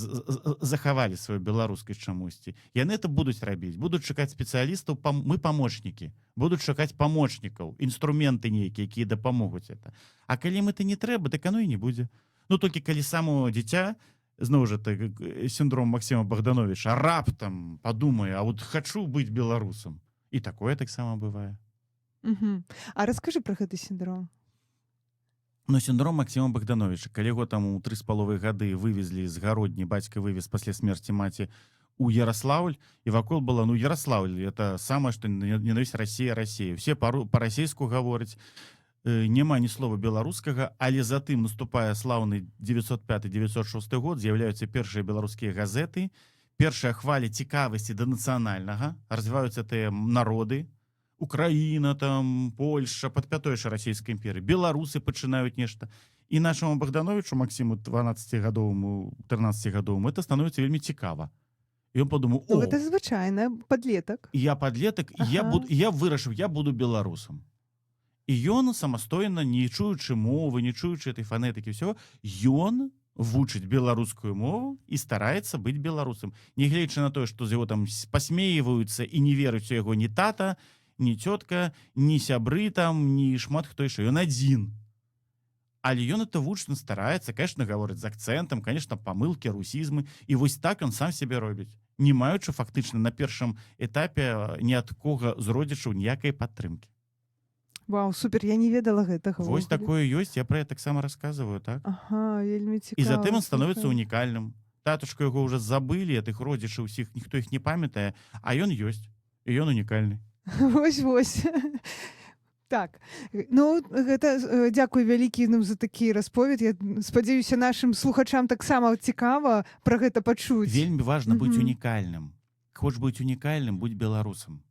захавалі сваю беларускасць чамусьці. Яны это будуць рабіць, будуць чакаць спецыялістаў, мы памочнікі, будуць чакаць памочнікаў, інструменты нейкія, якія дапамогуць это. А калі ім это не трэба, так оно і не будзе. Ну, толькі калі само дзіця, зноў жа так, синдром Максима Богдановича, раптам падумае: «А вот хочу быць беларусам». І такое таксама бывае. А раскажы про гэты синдром. Но синдром Максима Богдановича, калі яго там у 3,5 гады вывезлі з Гародні, бацька вывез пасля смерти маці у Ярославль, і вакол было, ну, Ярославль, это самое что ненависть, Россия, Россия, все па-расейску гавораць, няма ні слова беларускага. Але затым наступае слаўны 905-906 год, з'яўляюцца першыя беларускія газеты, першая хваля цікавасці да нацыянальнага, развіваюцца тыя народы, Украіна там, Польша, под пятой яшчэ Расійскай імперыі, беларусы пачынаюць нешта. І нашаму Богдановичу Максиму, 12гадоваму, 13гадоваму, это становится вельмі цікава. І он подумал: Ну, «О, гэта звычайна подлетак. Я подлетак, я буду, я вырашыў, я буду беларусам». І ён самастойна, не чуючы мовы, не чуючы этой фанетыкі, всего, ён вучыць беларускую мову і стараецца быць беларусам, нягледзячы на тое, што з яго там пасмейваюцца і не верыць у яго ні тата, ні цётка, ні сябры там, ні шмат хто яшчэ. Ён адзін, але ён это вучна стараецца, конечно, гаворыць з акцэнтам, конечно, памылкі, русізмы. І вось так ён сам себе робіць, не маючы фактычна на першым этапе ні ад кога з родзічаў ніякай падтрымкі. Вау, супер, я не ведала гэтага Вось ўвогуле. такое ёсць, я про это таксама рассказываю, так. Ага, вельмі І цікава, затым он становится слухай. унікальным. Татушку яго уже забылі, тых родзічаў усіх, ніхто іх не памятае, а ён ёсць, і ён унікальны. Вось, вось. Так, ну гэта дзякуй вялікі, ну, за такі расповед. Я спадзяюся, нашым слухачам таксама цікава пра гэта пачуць. Вельмі важна быць унікальным. Хочаш быць унікальным — будь беларусам.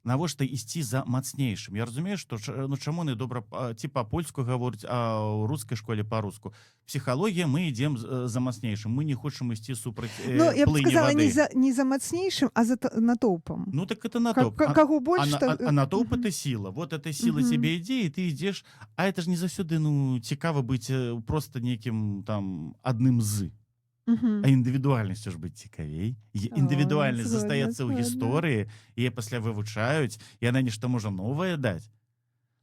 Навошта ісці за мацнейшым? Я разумею, што ну, чаму не добра ці па-польску гаворыць, а ў рускай школе па-руску. Псіхалогія: мы ідзем за мацнейшым, мы не хочам ісці супраць Ну, я б плыні сказала, вады. не за мацнейшым, а за натоўпам. Ну так это натоўп. Каго больш, А натоўп Мгм. это сила. Вот эта сила тебе ідзе, і ты ідзеш. А это ж не заўсёды, ну, цікава быць просто нейкім там адным з. А індывідуальнасцю ж быць цікавей. О, Індывідуальнасць згодна, застаецца ў згодна. гісторыі, яе пасля вывучаюць, яна нешта можа новае даць.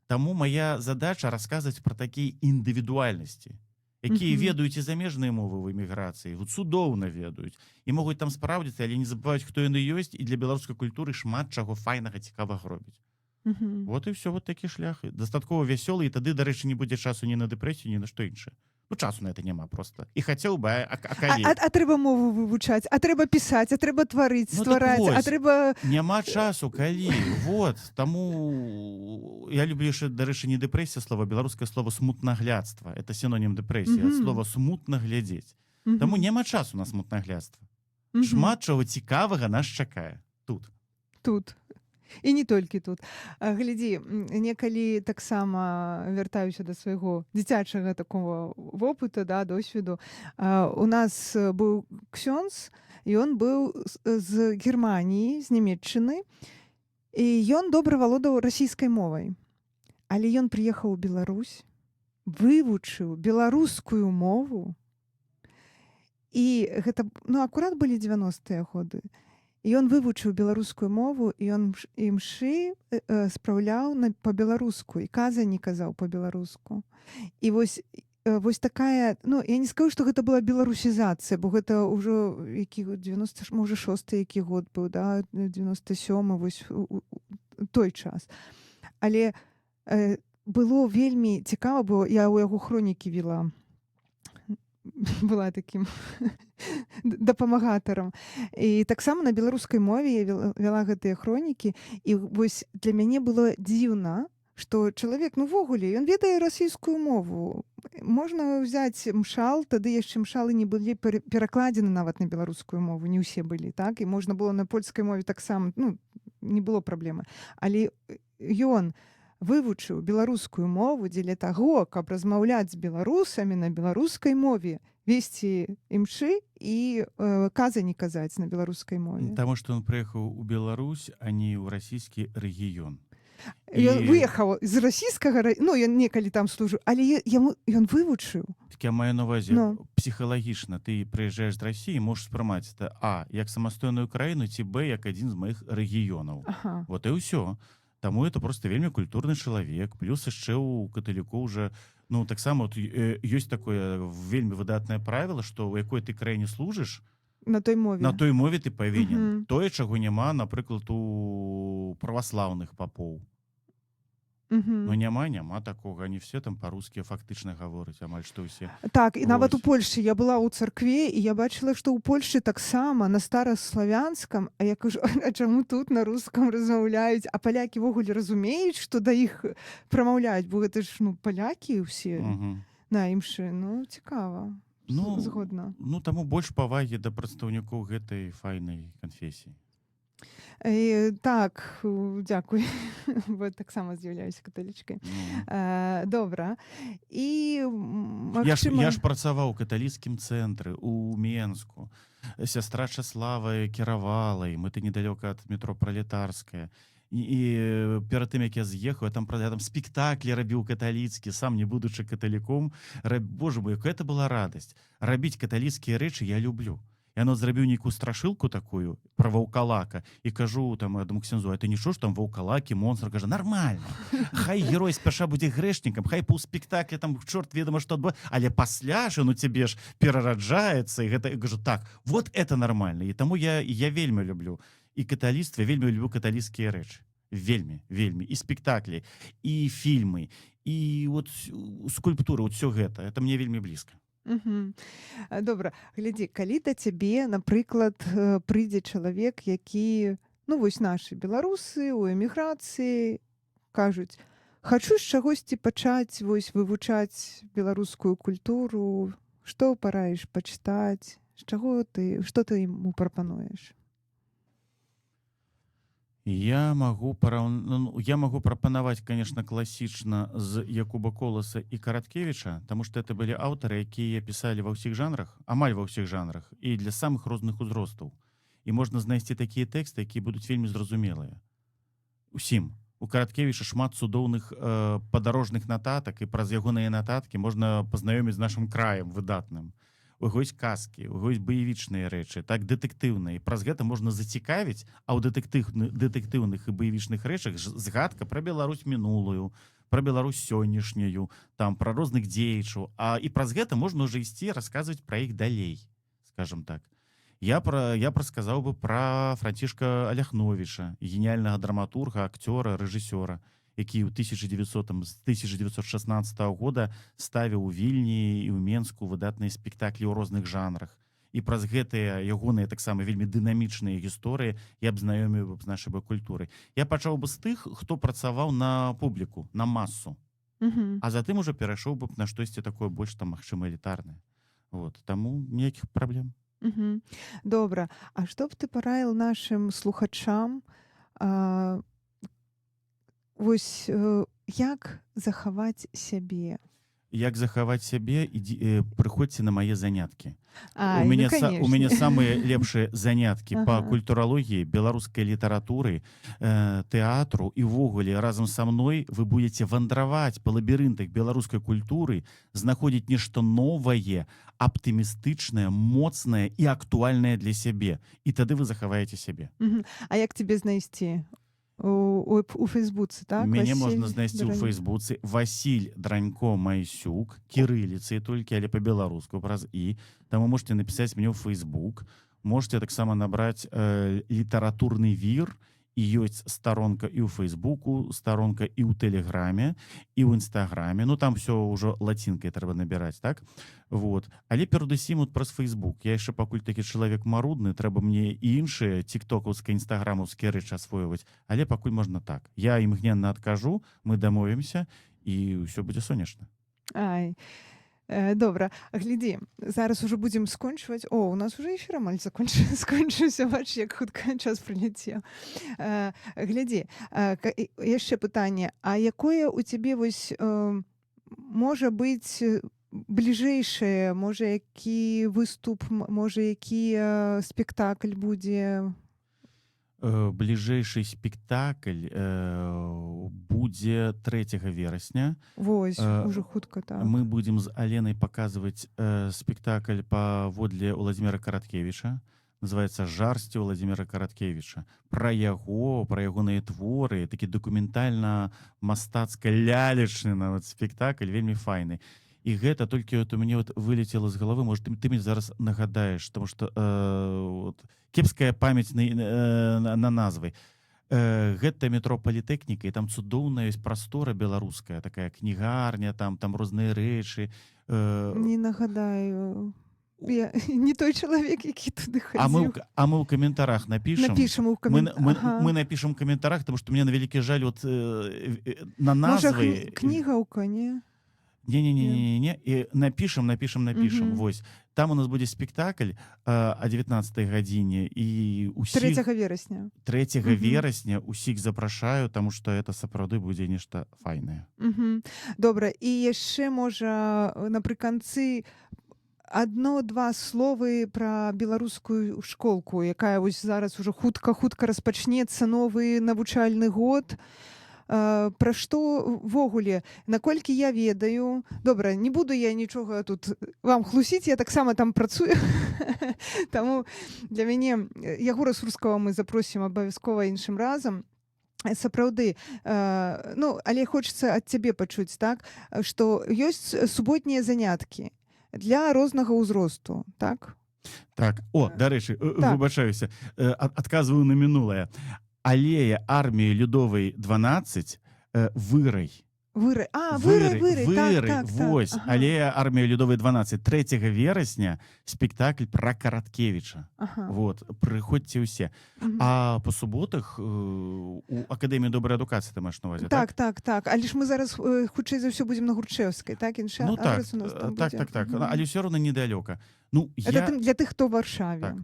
Таму моя задача — расказваць пра такія індывідуальнасці, якія ведаюць і замежныя мовы ў эміграцыі, вот цудоўна ведаюць і могуць там спраўдзіцца, але не забываюць, хто яны ёсць, і для беларускай культуры шмат чаго файнага, цікавага робяць. Вот і все, вот такі шлях. Дастаткова вясёлы, і тады, дарэчы, не будзе часу ні на дэпрэсію, ні на што іншае. Ну, часу на это няма просто. І хацеў бы, а калі? А трэба мову вывучаць, а трэба пісаць, а трэба тварыць, Ну, так ствараць, а вось. трэба Няма часу, калі. Вот, таму я люблю яшчэ, дарэчы, не дэпрэсія слова, беларускае слово смутнаглядства. Это синоним дэпрэсіі, ад слова смутна глядзець. Таму няма часу на смутнаглядства. Шмат чаго цікавага нас чакае тут. Тут. І не толькі тут. Глядзі, некалі таксама вяртаюся да свайго дзіцячага такого вопыта, да, досведу. У нас быў ксёнз, і ён быў з Германіі, з Нямеччыны. І ён добра валодаў расійскай мовай. Але ён прыехаў у Беларусь, вывучыў беларускую мову. І гэта, ну, акурат былі 90-е годы. І ён вывучыў беларускую мову, і ён імшы спраўляў па-беларуску і казані казаў па-беларуску. І вось такая, ну, я не скажу, што гэта была беларусізацыя, бо гэта ўжо які год, 90, можа, шосты які год быў, да, 97, вось у той час. Але было вельмі цікава, бо я ў яго хронікі вела, была такім дапамагатарам. І таксама на беларускай мове я вяла гэтыя хронікі. І вось для мяне было дзіўна, што чалавек, ну, увогуле, ён ведае расійскую мову. Можна ўзяць мшал, тады яшчэ мшалы не былі перакладзены нават на беларускую мову, не ўсе былі, так? І можна было на польскай мове таксама, ну, не было праблемы. Але ён вывучыў беларускую мову дзеля таго, каб размаўляць з беларусамі на беларускай мове, весці імшы і казані казаць на беларускай мове. Таму што ён прыехаў у Беларусь, а не ў расійскі рэгіён. Ён І- выехаў з расійскага, ну, ён некалі там служыў, але яму ён вывучыў. Так я маю на увазе, Ну. псіхалагічна ты прыязджаеш з Расіі, можаш спрымаць это а як самастойную краіну ці б як адзін з маіх рэгіёнаў. Вот і ўсё. Таму это просто вельмі культурны чалавек. Плюс яшчэ у каталікоў уже, ну, таксама вот, ёсць такое вельмі выдатнае правіла, што ў якой ты краіне служыш, На той мове. на той мове ты павінен. Тое, чаго няма, напрыклад, у праваслаўных папоў. Ну, няма такога, они все там по-русски фактычна гавораць, амаль што ўсе. Так, і нават у Вось. Польшчы я была ў царкве, і я бачыла, што ў Польшчы таксама на стараславянскам, а я кажу: «А чаму тут на рускам размаўляюць?» А палякі ўвогуле разумеюць, што да іх прамаўляюць, бо гэта ж, ну, палякі ўсе на імшы. Ну, цікава. Ну, Згодна. Ну, таму больш павагі да прадстаўнікоў гэтай файнай канфесіі. Так, дзякуй, бо таксама з'яўляюся каталічкай. Ну. Добра. І Я ж, магчыма. я ж працаваў у каталіцкім цэнтры у Менску. Сястра Часлава кіравала, і мы ты недалёка ад метро Пралетарская. І перад тым, як я з'ехаў, я там спектаклі рабіў каталіцкі, сам не будучы каталіком. Боже мой, якая это была радасць. Рабіць каталіцкія рэчы я люблю. Я зрабіў нейкую страшылку такую про ваўкалака і кажу там аднаму ксяндзу: «Это нічого ж, там ваўкалакі, монстр?» Кажа: «Нормально, хай герой спярша будзе грэшнікам, хай паўспектакля там чорт ведама што адбыва, але пасля ж ён у цябе ж перараджаецца». І гэта, я кажу: «Так, вот это нормально». І таму я вельмі люблю і каталіцтва, вельмі люблю каталіцкія рэчы, вельмі, вельмі, і спектаклі, і фільмы, і вот скульптуры, вот все гэта, это мне вельмі блізка. Мгм. Добра, глядзі, калі да цябе, напрыклад, прыйдзе чалавек, які, ну вось нашы беларусы у эміграцыі кажуць: «Хачу з чагосьці пачаць вось вывучаць беларускую культуру», што параіш пачытаць, з чаго ты, што ты яму прапануеш? Ну, я могу прапанаваць, конечно, класічна з Якуба Коласа і Караткевіча, таму что это былі аўтары, якія пісалі ва ўсіх жанрах, амаль ва ўсіх жанрах і для самых розных узростаў. І можна знайсці такія тэксты, якія будуць вельмі зразумелыя усім. У Караткевіча шмат цудоўных падарожных нататак, і праз ягоныя нататкі можна пазнаёміць з нашым краем выдатным. У яго ёсць казкі, у яго ёсць баевічныя рэчы, так, дэтэктыўныя. І праз гэта можна зацікавіць, а ў дэтэктыўных і баевічных рэчах згадка пра Беларусь мінулую, пра Беларусь сённяшнюю, там пра розных дзеячаў, а і праз гэта можна ўжо ісці расказваць пра іх далей, скажем так. Я прасказаў бы пра Францішка Аляхновіча, геніяльнага драматурга, акцёра, рэжысёра, які ў 1900 там, з 1916 года ставіў у Вільні і ў Менску выдатныя спектаклі ў розных жанрах. І праз гэтыя ягоныя таксама вельмі дынамічныя гісторыі я б знаёміў б з нашай бы культурай. Я пачаў бы з тых, хто працаваў на публіку, на масу, а затым уже перайшоў бы б на штосьці такое больш там, магчыма, элітарнае. Вот таму ніякіх праблем. Добра. А што б ты параіл нашым слухачам, вось як захаваць сябе? Як захаваць сябе? Ідзі, прыходзьце на мае заняткі. Ай, у ну, мяне у мяне конечно. самыя лепшыя заняткі по культуралогіі, беларускай літаратуры, тэатру і ўвогуле. Разам са мной вы будете вандраваць па лабірынтах беларускай культуры, знаходзіць нешта новае, аптымістычнае, моцнае і актуальнае для сябе, і тады вы захаваеце сябе. А як цябе знайсці? У Фейсбуцы, так? Мяне Васіль можна знайсці ў Дранько. Фейсбуцы, Васіль Дранько Майсюк, кірыліцай толькі, але по-беларуску праз і. Таму можете напісаць мне ў Фейсбук, можете таксама набраць «Літаратурны вір», і ёсць старонка і ў Фейсбуку, старонка і ў Тэлеграме, і ў Інстаграме. Ну, там все ўжо лацінкай трэба набіраць, так вот. Але перадусім вот праз Фейсбук. Я яшчэ пакуль такі чалавек марудны, трэба мне і іншыя тиктокаўскія, інстаграмаўскія рэчы асвойваць, але пакуль можна так, я імгненна адкажу, мы дамовімся, і ўсё будзе сонечна. Ай. Добра, глядзі, зараз ужо будзем скончваць. О, у нас уже эфір амаль скончыўся, бач, як хутка час прыляцеў. Глядзі, яшчэ пытанне, а якое у цябе вось можа быць бліжэйшае, можа, які выступ, можа, які спектакль будзе? Бліжэйшы спектакль будзе 3 верасня. Вось, уже хутка, так. Мы будзем з Аленай паказваць спектакль паводле Владимира Караткевича, называется «Жарсці Владимира Караткевича», про яго, про ягоныя творы, такі дакументальна мастацка лялечны нават спектакль, вельмі файны. І гэта толькі вот у мяне вот вылетела з головы, может, ты мне зараз нагадаеш, потому что вот, кепская памяць на назвы. Гэта метро Палітэхніка, і там цудоўная ёсць прастора беларуская, такая кнігарня, там розныя рэчы. Не нагадаю. Я не той чалавек, які туды хадзіў. А мы ў каментарах напишем. Напишем у Мы, мы напишем в каментарах, потому что мне, на вялікі жаль, вот на Можа, назвы. Кнігаўка, не? Не-не-не-не-не, і напишем, напишем, напишем. Вось там у нас будзе спектакль о 19 гадзіне, і усіх 3 верасня. 3 верасня усіх запрашаю, таму что это сапраўды будзе нешта файнае. Добра, і яшчэ, можа, напрыканцы одно-два словы пра беларускую школку, якая вось зараз ужо хутка-хутка распачнецца новы навучальны год. Пра што ўвогуле, наколькі я ведаю, добра, не буду я нічога тут вам хлусіць, я таксама там працую. Таму для мяне Ягора Сурскага мы запросім абавязкова іншым разам. Сапраўды, ну, але хочацца ад цябе пачуць, так, што ёсць суботнія заняткі для рознага ўзросту, так? Так, о, дарэчы, выбачаюся, адказваю на мінулае. Алея Арміі Людовай 12, Вырай. Вырай. А, Вырай, Вырай, так, Вырай, вось, алея Арміі Людовай 12, 3 верасня спектакль пра Караткевіча. Вот, прыходзьце ўсе. А по суботах у Акадэміі добрай адукацыі, ты маеш на увазе, Так, так. Але ж мы зараз хутчэй за ўсё будзем на Гурчэўскай, так? Іншы Ну так, адрес у нас там так, будзе. так. Але ўсё роўна недалёка. Ну, Это я для тых, хто ў Варшаве. Так.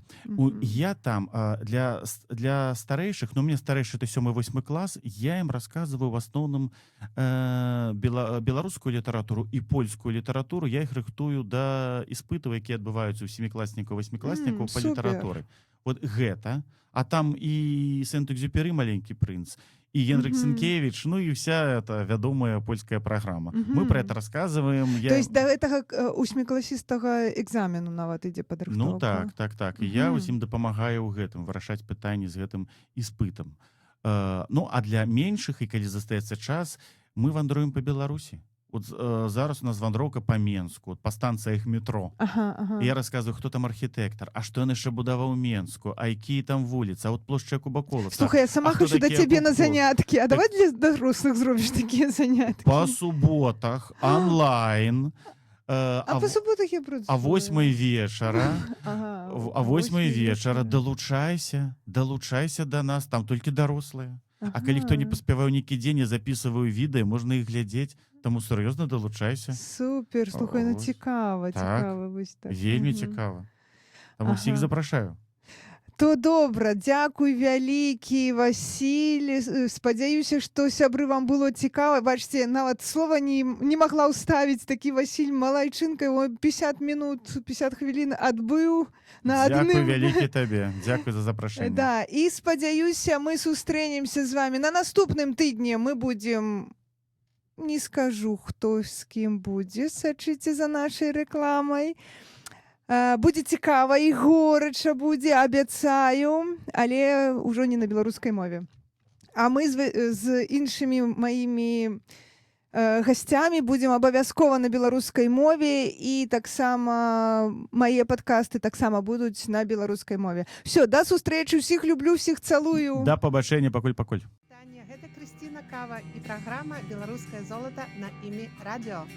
Я там для старэйшых, ну, мне старэйшы это 7-8 клас, я ім рассказываю в асноўным беларускую літаратуру і польскую літаратуру, я іх рыхтую да іспытаў, якія адбываюцца ў семікласнікаў, васьмікласнікаў па літаратуры. Вот гэта, а там і Сент-Экзюперы «Маленькі прынц», і Генрык Сенкевич, ну і вся эта вядомая польская праграма. Мы про это рассказываем. Я То есть да гэтага восьмікласістага экзамену нават ідзе падрыхтоўка. Ну так. І я усім дапамагаю ў гэтым, вырашаць пытанні з гэтым іспытам. Ну а для меншых, і калі застаецца час, мы вандруем по Беларусі. Вот зараз у нас вандроўка по Менску, вот, по станцыях метро. Я рассказываю, хто там архітэктар, а што ён яшчэ будаваў у Менску, а якія там вуліцы, а вот плошча Якуба Коласа. Слухай, я сама А хто хочу да такі цябе на Якуб Колас? заняткі. А давай для дарослых зробіш такія заняткі. По суботах онлайн. А по суботах я працую. А 8 вечара. Ага, А 8 вечара далучайся, далучайся до нас, там толькі дарослыя. А калі хто не паспяваў нейкі дзень, я записываю відэа, можна іх глядзець, таму сур'ёзна далучайся. Супер, слухай, ну Ось. цікава, Так. цікава, вось так. Вельмі цікава. Таму ўсіх запрашаю. То добра, дзякуй вялікі, Васіль. Спадзяюся, што, сябры, вам было цікава. Бачце, нават слова не магла ўставіць, такі Васіль малайчынка, его 50 минут, 50 хвілін адбыў на Дзякуй адным. вялікі табе. Дзякуй за запрашэнне. Да, і спадзяюся, мы сустрэнемся з вами на наступным тыдні. Мы будзем, не скажу, хто з кім будзе, сачыце за нашай рэкламай. Будзе цікава і горача будзе, абяцаю, але ўжо не на беларускай мове. А мы з іншымі маімі гасцямі будзем абавязкова на беларускай мове, і таксама мае падкасты таксама будуць на беларускай мове. Всё, да сустрэчы, усіх люблю, усіх цалую. Да пабачэння, пакуль, пакуль. Вітанне, гэта Крысціна Кава і праграма «Беларускае золата» на Імі радыё.